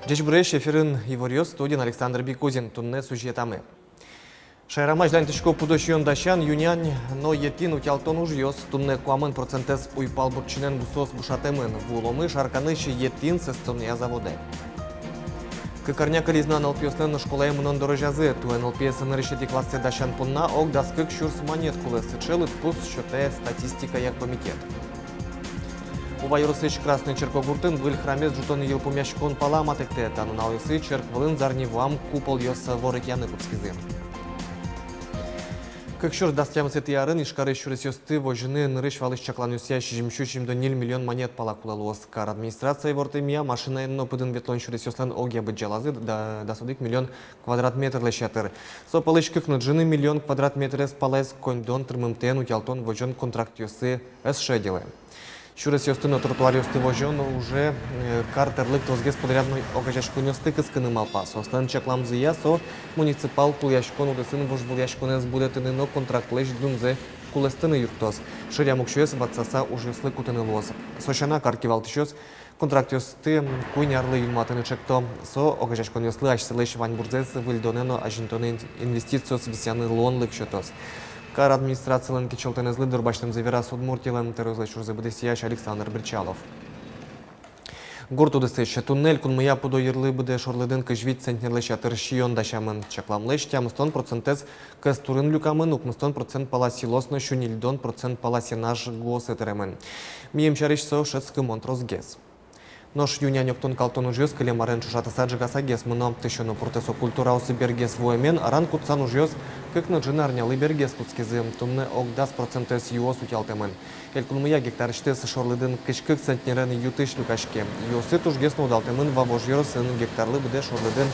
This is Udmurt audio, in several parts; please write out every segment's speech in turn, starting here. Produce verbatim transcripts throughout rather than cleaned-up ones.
Ӟечбуресь! Эфирын иворъёс, студиын Александр Бикузин. Туннэ сюжетамы. Шаерамы азьланьтӥсько пудо сиён дасян, ю-нянь но етӥн утялтон ужъёс. Туннэ куамын процентэз уйпал буртчинэн бусыос бушатэмын. Вуыломы Шарканысь етӥн сэстонъя заводэ. Кык арня кылиз на нылпиослэн школае мынон дорозязы. Туэ нылпиез нырысетӥ классэ дасян понна ог дас кык сюрс манет кулэ. Сыӵе лыдпус сётэ статистикая комитет. Ува ёросысь Красный Черкогуртын выль храмез ӝутон йылпумъяськон пала матэктэ. Та нуналъёсы черк вылын зарни вуам куполъёс ворекъяны кутскизы. Кык сюрс дас тямысэтӥ арын Ижкарысь сюресъёсты возьыны нырысь валысь чакланъёсъя сизьымсю сизьымдон ньыль миллион манет пала кулэ луоз. Кар администрация ивортэмъя, машинаен но пыдын ветлон сюресъёслэн огъя быдӟалазы да-, дас одӥг миллион квадрат метрлэсь ятыр. Со пӧлысь кык но ӝыны миллион квадрат метрез палаез коньдон тырмымтэен утялтон-возён контрактъёсы ӧз шедьылэ. Сюресъёсты но тротуаръёсты возён уже, э, кар тӥрлык тросгес подрядной огазеяськонъёсты кыскыны малпа. Соослэн чакламзыя, со муниципал кулэяськон удысын вожвылъяськонэз будэтыны но контрактлэсь дунзэ кулэстыны юрттоз. Шыръям уксёез ватсаса ужъёслы кутыны луоз. Со сяна, кар кивалтӥсьёс контрактъёсты куинь арлы юнматыны чекто. Со огазеяськонъёслы асьсэлэсь ваньбурзэс выльдонэ но азинтонэ ин-, инвестициос висъяны луонлык сётоз. Кар администрацилэн кичӧлтэмезлы дурбасьтэмзэ вераз Удмуртилэн тӧроезлэсь ужзэ быдэсъясь Александр Бречалов. Гурт удысысь. Туннэ элькунмыя пудо йырлы быдэ шорлыдын кызь вить центнерлэсь ятыр сиён дасямын. Чакламлэсь тямыстон процентэз кӧс турын люкамын, укмыстон процент пала силос но сю ньыльдон процент пала сенаж гуосы тыремын. Мием сярысь, со шӧдскымон тросгес. Нош ю-нянь октон-калтон ужъёс кылем арен ӵошатыса ӝегасагес мыно. Тысё но пуртэсо культураосы бергес вуэмен, аран-кутсан ужъёс кык но ӝыны арнялы бергес кутскизы. Туннэ ог дас процентэз юос утялтэмын. Элькунмыя гектарысьтыз шорлыдын кызь кык центнерен ю-тысь люкаське. Юосы тужгес но удалтэмын Вавож ёросын, гектарлы быдэ шорлыдын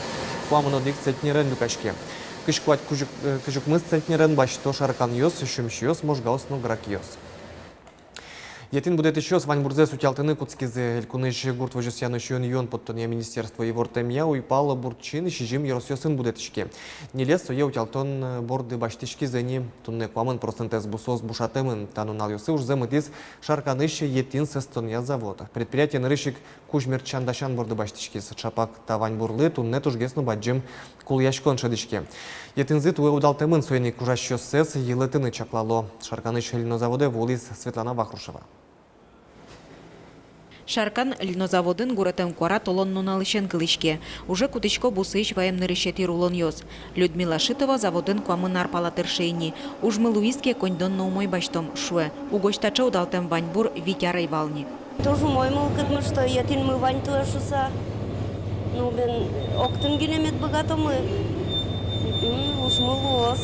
куамын одӥг центнерен люкаське. Кызь куать кызь укмыс центнерен басьто шарканъёс, сюмсиос, можгаос но гракъёс. Етӥн будэтӥсьёс ваньбурзэс утялтыны кутскизы. Элькунысь гурт возёсъя но сиён-юон поттонъя министерство ивортэмъя, уйпал буртчин сизьым ёросъёсын будэтӥське. Ньылез сое утялтон борды басьтӥськизы ни. Туннэ куамын процентэз бусыос бушатэмын. Та нуналъёсы ужзэ мытӥз Шарканысь етӥн сэстонъя завод. Предприятие нырысь ик кузь мертчан дасян борды басьтӥськиз. Чапак та ваньбурлы туннэ тужгес но бадӟым кулэяськон шӧдӥське. Етӥнзы туэ удалтэмын, соин ик ужасьёссэс йылэтыны чаклало. Шарканысь льнозаводэ вуылӥз Светлана Вахрушева. Шаркан льнозаводын гуретэм куара толон нуналысен кылӥське. Уже кутӥсько бусыысь ваем нырысетӥ рулонъёс. Людмила Шитова заводын куамын ар пала тырше ини. Ужмы луиз ке, коньдон но умой басьтом, шуэ. Угось таӵе удалтэм ваньбур вить ар ӧй вал ни. Туж умой мылкыдмы, что етӥнмы вань туэ шуса. Ну, бен, октын гинэ мед быгатомы. М, ужмы луоз,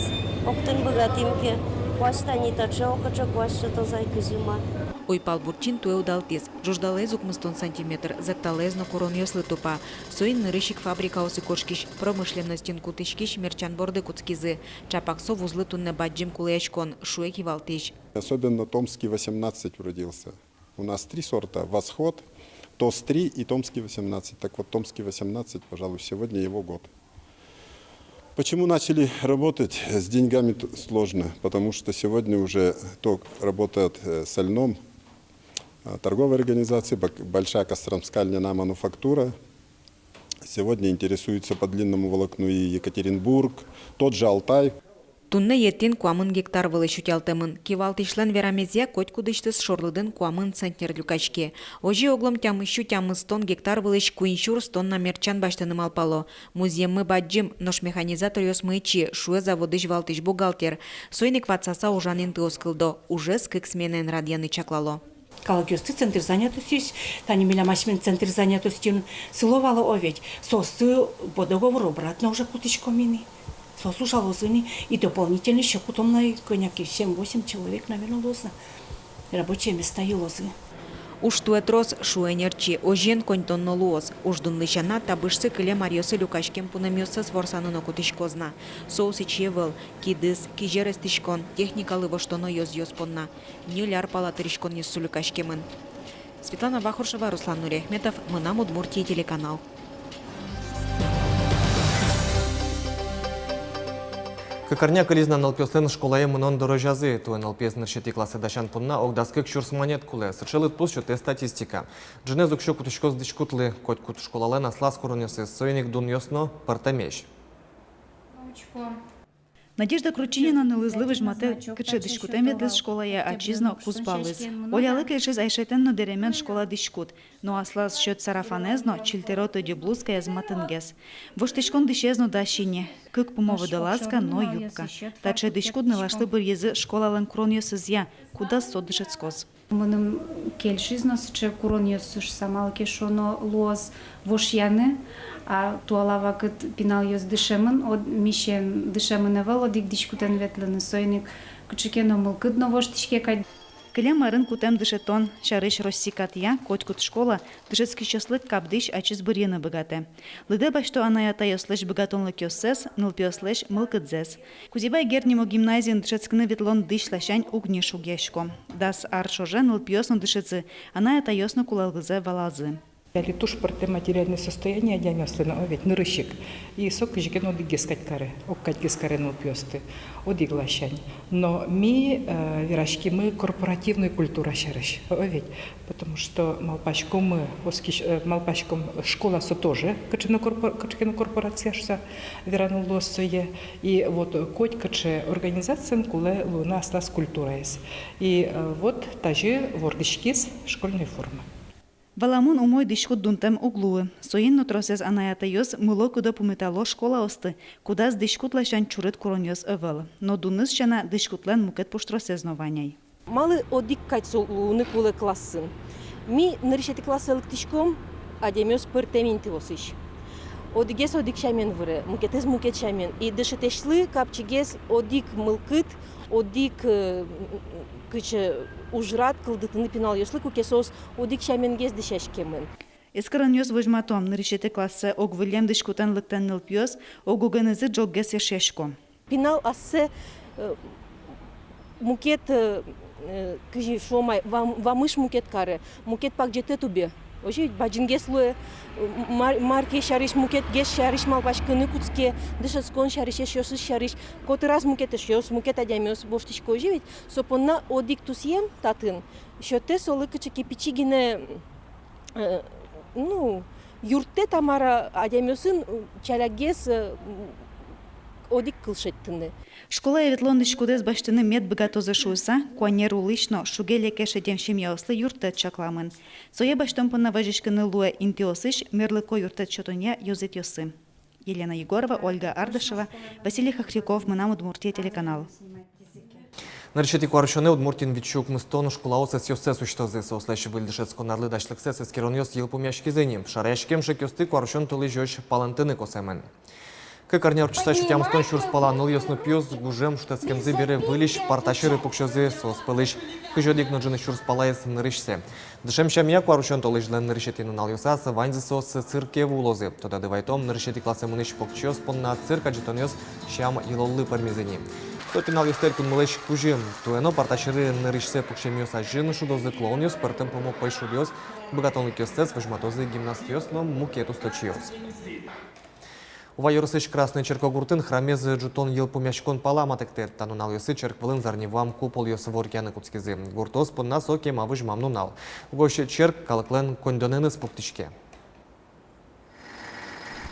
октын быгатӥм ке. Куазь тани таӵе, окоӵе куазь сётоз ай, кызьы ма. Уйпал буртчин туэ удалтӥз. Ӝуждалаез укмыстон сантиметр, зӧкталаез но куронъёслы тупа. Соин нырысь ик фабрикаосы кошкись, промышленностьын кутӥськись мертчан борды кутскизы. Чапак со вузлы туннэ бадӟым кулэяськон, шуэ кивалтӥсь. Особенно Томский восемнадцать уродился. У нас три сорта: Восход, Тос три и Томский восемнадцать. Так вот, Томский восемнадцать, пожалуй, сегодня его год. Почему начали работать? С деньгами т-, сложно, потому что сегодня уже то работает, э, со льном, а, торговая организация, бак-, большая Костромская льняная мануфактура. Сегодня интересуются по длинному волокну и Екатеринбург, тот же Алтай. Туннэ етӥн куамын гектар вылысь утялтэмын. Кивалтӥсьлэн верамезъя, котькудӥсьтыз шорлыдын куамын центнер люкаське. Озьы оглом тямыссю тямыстон гектар вылысь куинь сюрс тонна мертчан басьтыны малпало. Музъеммы бадӟым, нош механизаторъёсмы ичи, шуэ заводысь валтӥсь бухгалтер. Соин ик ватсаса ужан интыос кылдо, ужез кык сменаен радъяны чаклало. Калыкъёсты центр занятостьысь, тани милям асьмелэн центр занятостьын сыло вал, о ведь, соосты по договору обратно уже кутӥськом ини. Соос ужалозы ни, и дополнительно ещё кутом на, и кӧня ке, семь-восемь человек, наверно, луоз на. Рабочие места йылозы. Уж туэ трос, шуэ ӧнерчи, озьыен коньдон но луоз. Уждунлы сяна, табышсы кылем аръёсы люкаськем пунэмъёссэс ворсаны но кутӥськоз на. Соос ичи ӧвӧл: кидыс, кизер эстӥськон, техникалы воштоно ёзъёс понна. Ньыль ар пала тыриськонъёссы люкаськемын. Светлана Вахрушева, Руслан Нуриахметов, «Мынам Удмуртие» телеканал. Кык арня кылиз на нылпиослэн школае мынон дорозязы. Туэ нылпиез нырысетӥ классэ дасян понна ог дас кык сюрс манет кулэ. Сыӵе лыдпус сётэ статистика. Ӝынызэ уксё кутӥськоз дӥськутлы. Котькуд школалэн аслаз куронъёсыз, соин ик дунъёс но пӧртэмесь. Надежда Кручинина нылызлы возьматэ, кыӵе дӥськутэм ветлӥз школае ачиз но кузпалыз. Олялы кельшиз айшетэн но дэремен школа дӥськут. Но аслаз сьӧд сарафанэз но чильтэро тӧдьы блузкаез матынгес. Воштӥськон дӥсез но дась ини. Кык пумо водолазка но юбка. Таӵе дӥськут нылашлы быръизы школалэн куронъёсызъя, кудаз со дышетскоз. Мыным кельшиз но сыӵе куронъёсыз шуса, малы ке шуоно луоз вошъяны, а туала вакыт пиналъёс дышемын, од-, мисен дышемын ӧвӧл одӥг дӥськутэн ветлыны, соин ик кыӵе ке но мылкыд но воштӥське кадь. Кылем арын кутэм дышетон сярысь Росси катъя котькуд школа дышетскисьёслы капдӥсь ачиз быръыны быгатэ. Лыдэ басьто анай-атайёслэсь быгатонлыкъёссэс, нылпиослэсь мылкыдзэс. Кузебай Герд нимо гимназиын дышетскыны ветлон дӥсь ласянь уг ни шугъясько. Дас ар ӵоже нылпиос но дышизы, анай-атайёс но кулэлыксэ валазы. Али туж пӧртэм материальное состояние адямиослэн, о, ведь нырысь ик. И со кызьы ке но одӥггес кадь каре, огкадьгес каре нылпиосты, одӥг ласянь. Но ми, э, вераськимы корпоративной культура сярысь, о, ведь. Потому что малпаськом мы, оскись-, э, малпаськом, школа со тоже кыӵе но корпо-, кыӵе ке но корпорация шуса вераны луоз сое. И вот, э, котькыӵе организациын кулэ луыны аслаз культураез. И, э, вот тазьы вордӥськиз школьной форма. Валамон, умой дӥськут дунтэм уг луы. Соин но тросэз анай-атайёс мыло-кыдо пумитало школаосты, кудаз дӥськут ласянь чурыт куронъёс ӧвӧл. Но дуныз сяна дӥськутлэн мукет пуштросэз но вань ай. Малы одӥг кадь со луыны кулэ классын? Ми нырысетӥ классэ лыктӥськом, адямиос пӧртэм интыосысь. Одӥгез одӥг сямен выре, мукетыз мукет сямен. И дышетӥсьлы капчигес одӥг мылкыд, одӥг, э, кыӵе ужрад кылдытыны пиналъёслы, куке соос одӥг сяменгес дӥсяськемын. Эскеронъёс возьмато, нырысетӥ классэ ог выллем дӥськутэн лыктэ нылпиос, ог-огенызы ӝоггес эшъясько. Пинал ассэ, э, мукет, э, э, кызьы шуом ай, вам-, вамыш мукет каре, мукет пагӟетэ тубе. Озьы ведь бадӟымгес луэ, м-, мар-, мар ке сярысь, мукетгес сярысь малпаськыны кутске, дышетскон сярысь, эшъёсыз сярысь, котыраз мукет эшъёс, мукет адямиос воштӥсько, озьы ведь. Со понна одӥг тусъем татын сётэ солы кыӵе ке пичи гинэ, э, ну, юрттэ та мар-а адямиосын, э, ӵалякгес, э, м, одӥг кыл шедьтыны. Школае ветлон дӥськутэз басьтыны мед быгатозы шуыса, куанер улӥсь но шуге-леке шедем семьяослы юрттэт чакламын. Сое басьтон понна вазиськыны луэ интыосысь мерлыко юрттэт сётонъя ёзэтъёсы. Елена Егорова, Ольга Ардашева, Василий Хохряков, «Мынам Удмуртие» телеканал. Нырысетӥ куарусёнэ Удмуртиын витьсю укмыстон школаос ӧсъёссэс усьтозы. Соослэсь выль дышетскон арлы дасьлыксэс эскеронъёс йылпумъяськизы ини. Шараяськем шекъёсты куарусён толэзёзь палэнтыны косэмын. Кык арня ортчыса сю тямыстон сюрс пала нылъёс но пиос гужем шутэтскемзы бере выльысь парта сьӧры пуксёзы. Соос пӧлысь кызь одӥг но ӝыны сюрс палаез нырысьсэ. Дышем сямъя, куарусён толэзьлэн нырысетӥ нуналъёсаз ваньзы соос цирке вуылозы. Тодады вайтом, нырысетӥ классэ мынӥсь покчиос понна цирк адӟытонъёс сям йылоллы пӧрмизы ини. Со пиналъёсты элькунмылэсь кузьым. Туэ но парта сьӧры нырысьсэ пуксемъёс азьын шудозы клоунъёс, пӧртэм пумо пӧйшуръёс, быгатонлыкъёссэс возьматозы гимнастъёс но мукет усточиос. Ува ёросысь Красный Черкогуртын храмез ӝутон йылпумъяськон пала матэктэ. Та нуналъёсы черк вылын зарни вуам куполъёс ворекъяны кутскизы. Гуртоос понна со кема возьмам нунал. Угось черк калыклэн коньдонэныз пуктӥське.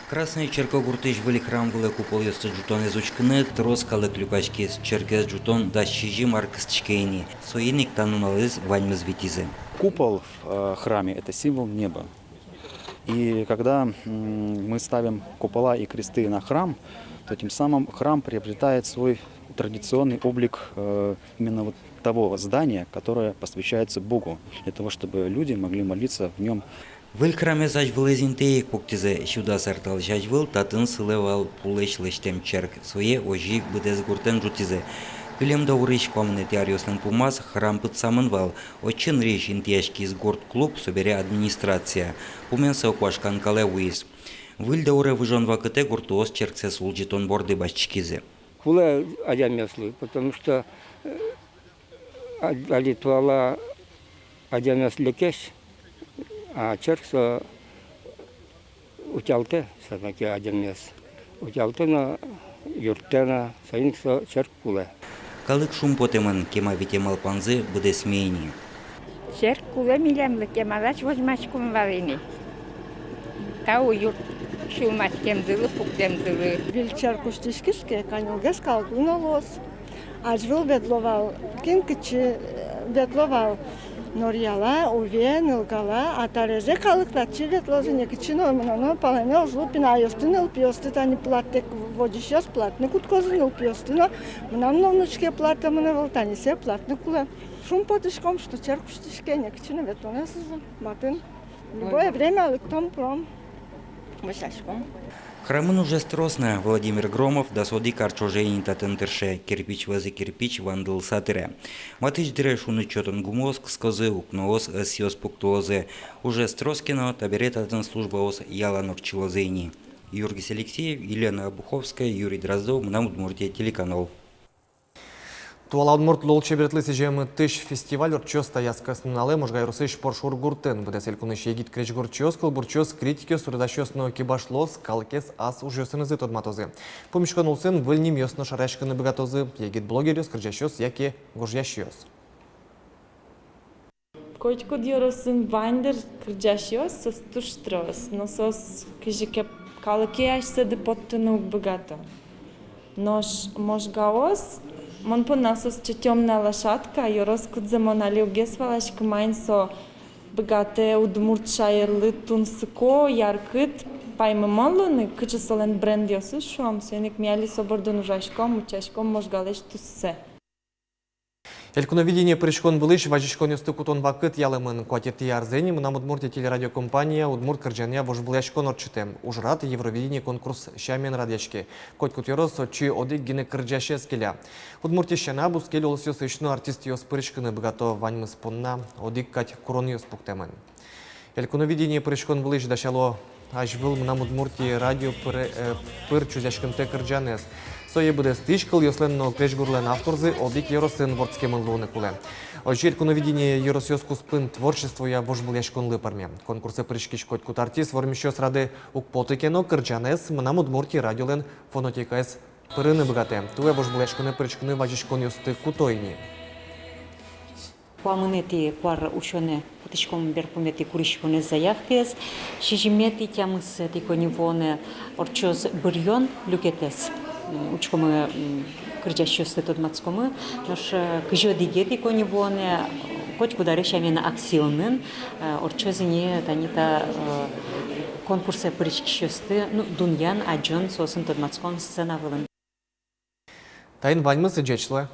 Красный Черкогуртысь выль храм вылэ куполъёсты ӝутонэз учкыны трос калык люкаськиз. Черкез ӝутон дас сизьым ар кыстӥське ини. Соин ик та нуналэз ваньмыз витизы. Купол в, э, храме — это символ неба. И когда, м, мы ставим купола и кресты на храм, то тем самым храм приобретает свой традиционный облик, э, именно вот того здания, которое посвящается Богу, для того, чтобы люди могли молиться в нём. Выль храмез азьвылэз интые ик пуктӥзы. Сю дас ар талэсь азьвыл татын сылэ вал пулэсь лэсьтэм черк. Сое озьы ик быдэс гуртэн ӝутӥзы. Кылем даурысь куамынэтӥ аръёслэн пумаз храм пытсамын вал. Отчы нырысь интыяськиз гурт клуб, собере администрация. Пумен со куашкан калэ вуиз. Выль дауре выжон вакытэ гуртоос черксэс улӟытон борды басьтӥськизы. Кулэ адямиослы, потому что, э, а-, али туала адямиос лекесь, а черк со утялтэ, всё-таки адямиос утялтэ но Юрттэ на, соин ик со черк кулэ. Калык шумпотэмын, кема витем малпанзы быдэсме ини. Черк кулэ милемлы, кемалась возьмаськом вал ини. Тау юрт сюлмаськемзылы, пуктэмзылы. Выль черк усьтӥськиз ке, каньылгес калыклы но луоз. Азьвыл ветло вал, кин кытчы, э, ветло вал Норъяла, Уве, Нылкала, а тарезе калык татчы ветлозы, некытчы но мыноно палэнэ уз лу, пиналъёсты, нылпиосты, тани платтэк возисьёс платны кутскозы, нылпиосты но, мынам но внучке платэ мынэ вал, тани сое платны кулэ. Шумпотӥськом, что черк усьтӥське, некытчы но ветлонэз уз лу матын. Любое время лыктом, пыром, вӧсяськом. Храмын ужез трос на. Владимир Громов дас одӥг ар ӵоже ини татын тырше, кирпич возы кирпич вандылыса тыре. Матысь дыре шуныт сётон гумыос кыскозы, укноос, ӧсъёс пуктылозы. Ужез трос ке но, табере татын службаос ялан ортчылозы ини. Юргис Алексеев, Елена Обуховская, Юрий Дроздов, «Мынам Удмуртие» телеканал. Туала удмурт лулчеберетлы сӥземытысь фестиваль ортчоз таяз кӧснуналэ Можга ёросысь Поршур гуртын. Быдэс элькунысь егит крезьгурчиос, кылбурчиос, критикъёс, суредасьёс но кибашлыос калыкез ас ужъёсынызы тодматозы. Пумиськон улсын выль нимъёс но шараяськыны быгатозы: егит блогеръёс, кырӟасьёс яке гожъясьёс. Котькуд ёросын вань дыр кырӟасьёс, соос туж трос, но соос кызьы ке калыке асьсэды поттыны уг быгато. Нош Можгаос, мон понна соос сыӵе тёмная лошадка, ёрос, кудзэ мон али уг валаськы, маин со быгатэ удмурт шаерлы тунсыко, яркыт паймымон луыны, кыӵе солэн брендъёсыз, шуом, соин ик ми али со бордын ужаськом, утчаськом Можгалэсь туссэ. Элькуновидение пыриськон вылысь вазиськонъёсты кутон вакыт ялэмын. Куатетӥ арзэ ини «Мынам Удмуртие» телерадиокомпания удмурт кырӟанъя вожвылъяськон ортчытэ. Ужрад Евровидение конкурс сямен радъяське. Котькуд ёрос отчы одӥг гинэ кырӟасез келя. Удмуртиысь сяна, бускель улосъёсысь но артистъёс пыриськыны быгато. Ваньмыз понна одӥг кадь куронъёс пуктэмын. Элькуновидение пыриськон вылысь дасяло азьвыл «Мынам Удмуртие» радио пыр, э, пыр чузъяськымтэ кырӟанэз. Сое быдэстӥсь, кылъёслэн но крезьгурлэн авторзы одӥг ёросын вордскемын луыны кулэ. Озьы Элькуновидение ёросъёс куспын творчествоя вожвылъяськонлы пӧрме. Конкурсэ пыриськись котькуд артист вормисьёс рады уг поты ке но, кырӟанэз «Мынам Удмуртие» радиолэн фонотекаез пырыны быгатэ. Туэ вожвылъяськонэ пыриськыны вазиськонъёсты куто ини. Куамынэтӥ куарусёнэ кутӥськом берпуметӥ куриськонэз, заявкаез. Сизьыметӥ, тямысэтӥ коньывуонэ ортчоз быръён люкетэз. М, учкомы, м, кырӟасьёсты тодматскомы. Нош, э, кызь одӥгетӥ коньывуонэ, котькуд аре сямен, аксионын, э, ортчоз ини тани та, э, конкурсэ пыриськисьёсты, ну, дунъян, адӟон, соосын тодматскон сцена вылын. Таин ваньмыз, ӟеч луэ.